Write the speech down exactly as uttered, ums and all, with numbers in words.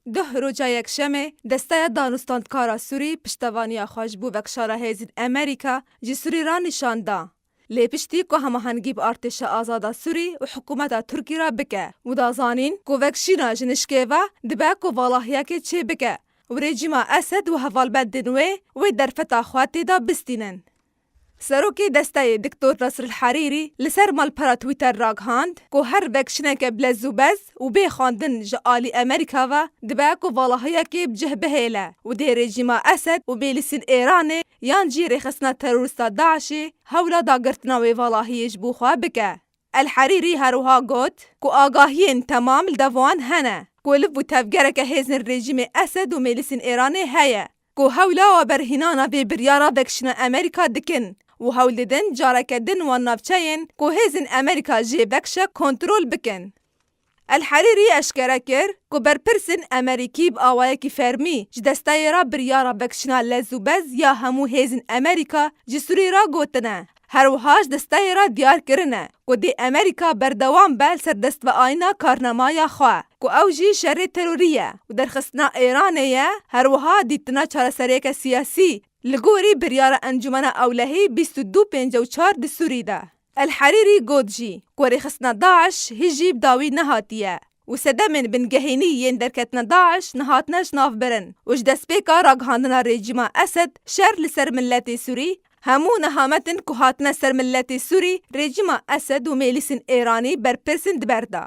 Duh roja Yekşemê, Desteya Danûstandkara Sûrî piştevaniya xwe ji bo vekşara hêzên Amerîka ji Sûrî re nîşan da. Lê piştî ku hemahengî bi Artêşa Azada Sûrî û hikûmeta Tirkî re bike û da zanîn ku vekşîna ji nişkê ve dibe ku valahiyekê çêbike û rejîma Esed û hevalbendên wê, wê derfeta xwe tê de bistînin. Serokê desteyê Doktor Nasir El Herîrî li ser malpera Twitter ragihand ku her vekşîneke bi lez û bez û bê xwendin ji alî Amerîka ve dibe ku valahiyekê bi cih bihêle û dê rejîma Esed û mêlisên Êranê yan jî rêxistina terorîsta DAIŞê hewla dagirtina wê valahiyê ji bo xwe bike. El Herîrî her wiha got ku agahiyên temam li dev wan hene ku liv û tevgereke hêzên rejîmê Esed û mêlisên Êranê heye ku hewla weberhînana vê biryara vekşîna Amerîka dikin û hewl didin careke din wan navçeyên ku hêzên Amerîka jê vekşe kontrol bikin. El Herîrî eşkere kir ku berpirsên Amerîkî bi awayekî fermî ji desteyê re biryara vekşîna lez û bez ya hemû hêzên Amerîka ji Sûrî re gotine. Her wiha ji desteyê re diyar kirine ku dê Amerîka berdewam be li ser destveayîna karnamaya xwe, ku ew jî şerê terorî ye û derxistina Êranê ye, her wiha dîtina çareseriyeke siyasî li gorî biryara Encûmena Ewlehî bîst û du pêncî û çar di Sûrî de. El Herîrî got jî ku rêxistina DAIŞ hîn jî bi dawî nehatiye û sedemên bingehînî yên derketina DAIŞ nehatine jinavbirin û ji destpêka ragihandina rejîma Esed şer li ser miletê Sûrî, hemû nehametin ku hatine ser miletê Sûrî, rejîma Esed û mêlisên Êranî berpirsên di ber de.